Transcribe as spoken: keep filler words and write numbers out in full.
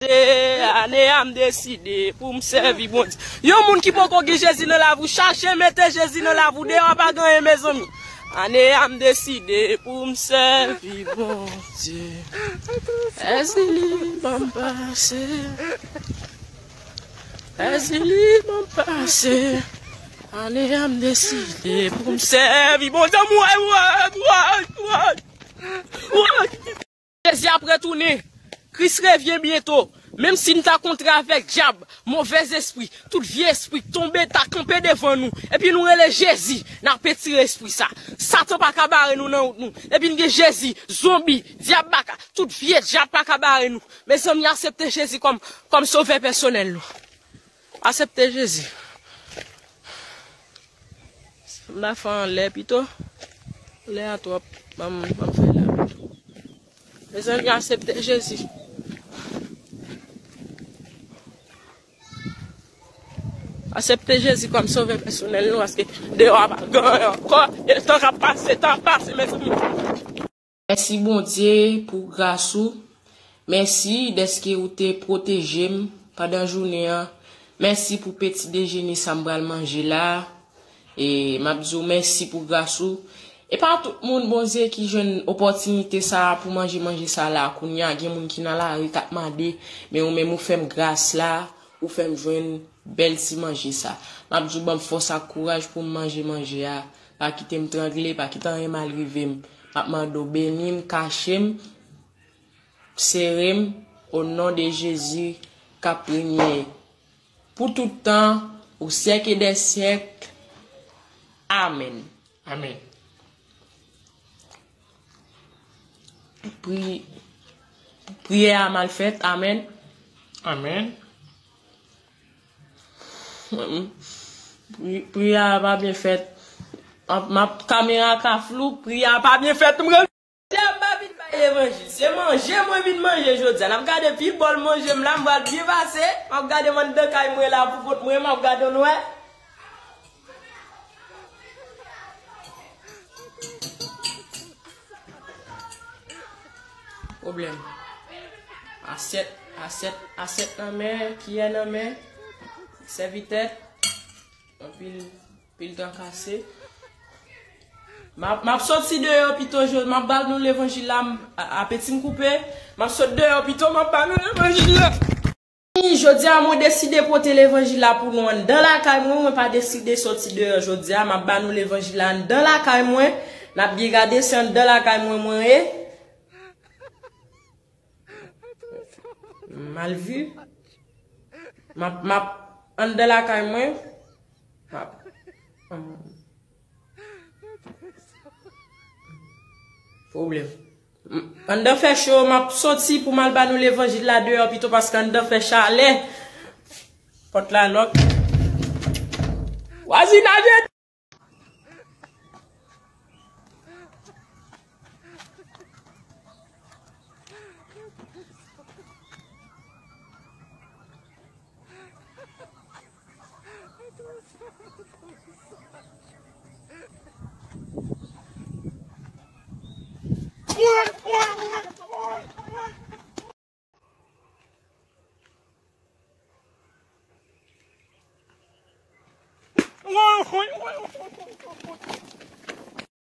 Ane a m deside pou m sèvi Bondye. Yon moun ki poko gen Jezi nan lavi w, chache mete Jezi nan lavi w. Deyò pa gen anyen, mezanmi. Ane a m deside pou m sèvi Bondye. Èzili ban m pase. Èzili ban m pase. Ane a m deside pou m sèvi Bondye. Woy, woy, woy, woy, woy. Jezi ap retounen. Kris revyen byento. Menm si n ta kontre avèk dyab, movèz espri, tout vye espri k tonbe ta kanpe devan nou, epi nou rele Jezi, n ap etire espri sa. Satan pa ka bare nou nan wout nou. Epi n gen Jezi, zonbi, dyab baka, tout vye dyab pa ka bare nou. Mezanmi, asepte Jezi kòm, kòm sovè pèsonèl nou. Asepte Jezi. M ta fè anlè pito. Lè a twòp. Ban m, ban m fè la pito. Mezanmi, asepte Jezi. Asepte Jezi kòm sovè pèsonèl nou, paske deyò a pa gen anyen ankò. E tan k ap pase, tan ap pase, mezanmi. Mèsi Bondye pou gras ou. Mèsi dèske ou te pwoteje m pandan jounen an. Mèsi pou peti dejene sa m pral manje la. E m ap di w mèsi pou gras ou. E pa tout moun Bondye ki jwenn opòtinite sa a pou manje manje sa la. Kounye a gen moun ki nan lari k ap mande, men ou menm ou fè m gras la, ou fè m jwenn bèl ti manje sa. M ap di w ban m fòs ak kouraj pou m manje manje a. Pa kite m trangle, pa kite anyen mal rive m. M ap mande w beni m, kache m, sere m, o non de Jezi k ap renye pou tout tan, o syèk e dè syèk. Amèn. Amèn. Pri, priyè a mal fèt. Amèn. Amèn. Pri, priyè a pa byen fèt. M ap, m ap, kamera ka flou, priyè a pa byen fèt. M Jodi a m pa vin bay levanjil, se manje mwen vin manje jodi a. N ap gade pi bòl manje m la, m pral byen pase. M ap gade m anndan kay mwen la pou kont mwen, m ap gade w nwè. Pwoblèm. Asyèt, asyèt, asyèt nan men, kiyè nan men, sèvitè. Anpil, anpil tan kase. M ap, m ap soti deyò pito, jodi, m ap ba nou levanjil la, m, a, apeti m koupe. M ap sot deyò pito, m ap ba nou levanjil la. Jodi a, mwen deside pote levanjil la pou nou anndan lakay mwen. Mwen pa deside soti deyò jodi a. M ap ba nou levanjil la anndan lakay mwen. N ap byen gade, se anndan lakay mwen mwen ye. Mal vu. M ap, m ap anndan lakay mwen. M ap, pwoblèm. M, anndan fè cho, m ap soti pou m al ba nou levanjil la deyò pito, paske anndan fè chalè. Pòt la lòk. Vwazinaj ede!